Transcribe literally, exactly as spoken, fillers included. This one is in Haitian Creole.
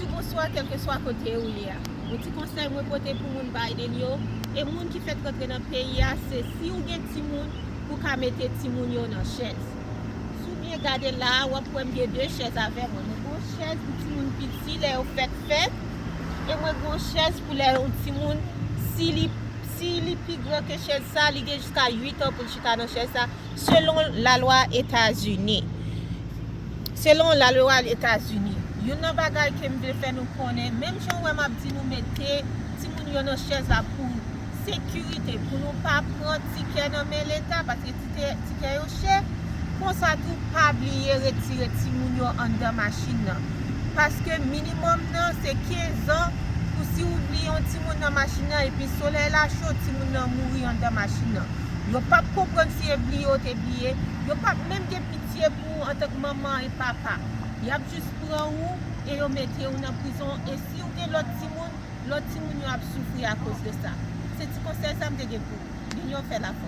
Bonswa, kèlkeswa kote ou ye a. Yon ti konsèy mwen pote pou moun Biden yo, e moun ki fèk rantre nan peyi a, se si ou gen timoun, pou ka mete timoun yo nan chèz. Si w byen gade la a, w ap wè m gen de chèz avè mwen. Mwen gen yon chèz pou timoun piti lè yo fèk fèt, e mwen gen yon chèz pou lè yon timoun, si li, si li pi gran ke chèz sa, li gen jiska uit an pou l chita nan chèz sa, selon lalwa Etazini. Selon lalwa Etazini. Youn nan bagay ke m vle fè nou konnen, menm jan w wè m ap di nou mete timoun yo nan chèz la pou sekirite, pou nou pa pran tikè nan men Leta, paske tikè, tikè yo chè, konsa tou pa bliye retire timoun yo anndan machin nan. Paske minimòm nan se kenz an, pou si w bliye yon timoun nan machin nan, epi solèy la cho, timoun nan mouri anndan machin nan. Yo p ap konprann si e bliye ou te bliye, yo p ap menm gen pitye pou ou antank manman e papa. Y ap jis pran ou e yo mete ou nan prizon. E si w gen lòt timoun, lòt timoun yo ap soufri akoz de sa. Se ti konsèy sa m te gen pou ou. Linyon fè lafòs.